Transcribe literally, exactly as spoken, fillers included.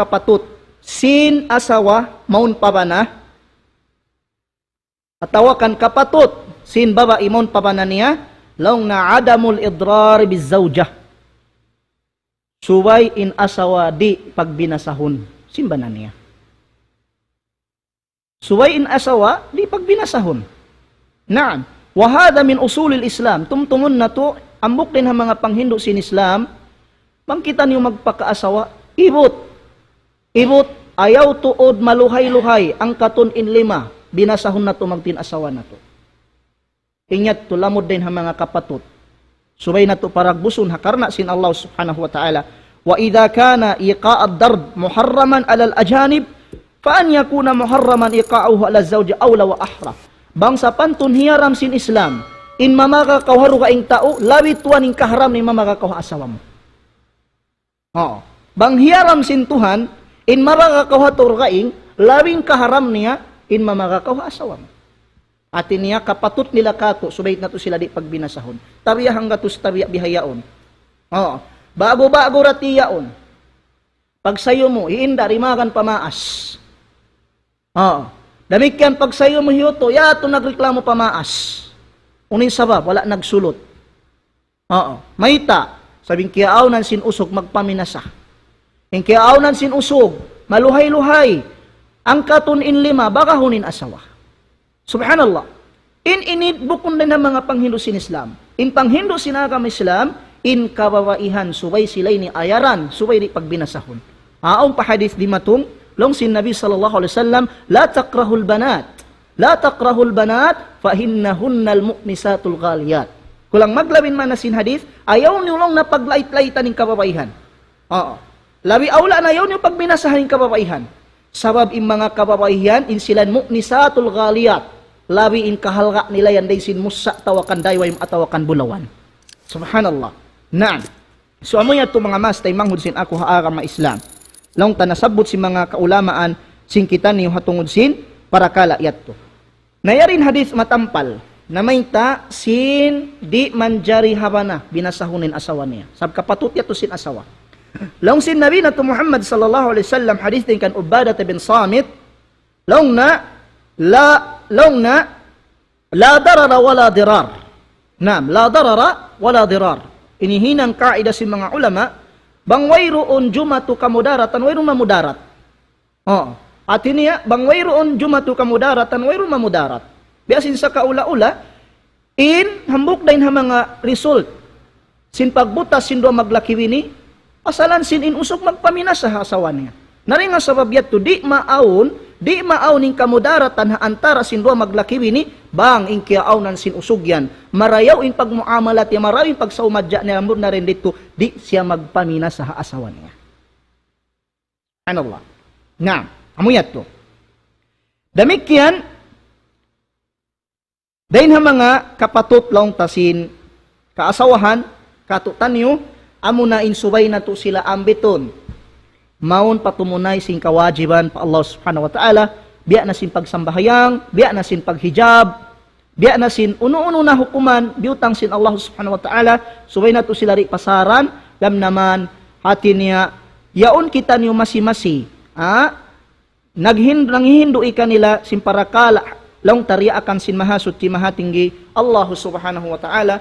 kapatut sin asawa mawn pa bana, atawa kan kapatut sin babai mawn pa bana niya, laung na adamul idrar bizzawjah. Subay in asawa di' pagbinasahun sin bana niya. Subay in asawa di' pagbinasahun. Naam. Wa hadha min usulil Islam. Tumtumun natu', hambuuk dayn ha manga panghindu' sin Islam, bang kitaniyu magpakaasawa, ibut. Ibut, ayaw tuud maluhay-luhay, hangkatun in lima, binasahun natu' magtin asawa natu'. Ingat tu lamud dayn ha manga kapatut. Subay natu' paragbusun ha karna' sin Allah Subhanahu wa Ta'ala. وإذا كان إيقاع الضرب محرما على الأجانب، فأن يكون محرما إيقاعه على الزوج أولى وأحرى. Bang sapantun hiyaram sin Islam in mamaga kaw ha dugaing tau, labi tuud in kaharam niya in mamaga kaw ha asawa mu. Oo. Bang hiyaram sin Tuhan in mamaga kaw ha dugaing, labi in kaharam niya in mamaga kaw ha asawa mu. Hati niya kapatut nila katu', subay natu' sila di' pagbinasahun. Tabiya' hanggatus tabiya' bihaun. Oo. Ba'gu-ba'gu da tiyaun. Pagsayu mu, hiinda' rimagan pa maas. Oo. Damikkiyan pagsayu mu hiyutu, yadtu nagreklamo pa maas. Unu in sabab, wala' nagsulut. Oo. Mayta', sabab in kiyaawnan sin usug magpaminasa. In kiyaawnan sin usug, maluhay-luhay. Hangkatun in lima, bagahun in asawa. Subhanallah. In ini bukun dayn ha manga panghindu' sin Islam. In panghindu' sin agama Islam, in kababaihan, subay sila ini ayaran, subay di' pagbinasahun. Awn pa hadith dimatung, laung sin Nabi sallallahu alayhi wasallam, لا تكرهوا البنات، لا تكرهوا البنات، فإنهن المؤنسات الغاليات. Kulang maglawin maana sin hadith, ayaw niyu laung na paglait-laitan in kababaihan. Oo. Labi awla na ayaw niyu pagbinasahan in kababaihan. Sabab in manga kababaihan, in sila in mu'nisatul ghaliyat. Labi in kahalga' nila yan dayn sin mussa' atawa kan daywayum atawa kan bulawan. Subhanallah. Naam. So, amu yadtu manga maas taymanghud sin aku ha agama Islam. Laung ta nasabbut sin manga kaulamaan sin kitaniyu ha tungud sin parakala' yadtu. Na yari in hadith matampal, na mayta' sin di' manjari ha bana, binasahun in asawa niya. Sabab kapatut yadtu sin asawa. Laung sin Nabi natu' Muhammad sallallahu alayhi wasallam, hadith dayn kan Ubadah bin Samit, laung niya, la, laung niya, لا ضرر ولا ضرار. Naam, لا ضرر ولا ضرار. Ini hinang kaidah sin manga ulama, bang wayruun jumatu kamudaratan, wayruun mamudarat. Oo. Hati niya, bang wayruun jumatu kamudaratan, wayruun mamudarat. Biya' sin sakaula-ula, in hambuuk dayn ha manga result sin pagbutas sin duwa maglaki-bini, pasalan sin in usug magpaminasa ha asawa niya. Na dayn ha sabab yadtu, di' maawn, di' maawn in kamudaratan ha antara sin duwa maglaki-bini, bang in kiyaawnan sin usug yan marayaw in pagmuamalat niya, marayaw in pagsawmadja niya, amura na dayn didtu, di' siya magpaminasa ha asawa niya. Subhanallah. Naam, amu yadtu. Damikkiyan, dayn ha manga kapatut laung ta sin kaasawahan, katu'taniyu, amuna in subay natu' sila ambitun. Mawn pa tumunay sin kawajiban pa Allah Subhanahu wa Ta'ala, biya' na sin pagsambahayang, biya' na sin paghijab, biya' na sin unu-unu na hukuman, biyutang sin Allah Subhanahu wa Ta'ala, subay natu' sila di' pasaran, lamud na man, hati niya, yaun kitaniyu masi-masi, ha? Naghin-, nanghihindu' kanila sin parakala', laung ta diyaakan sin Mahasuchi Mahatinggi, Allah Subhanahu wa Ta'ala,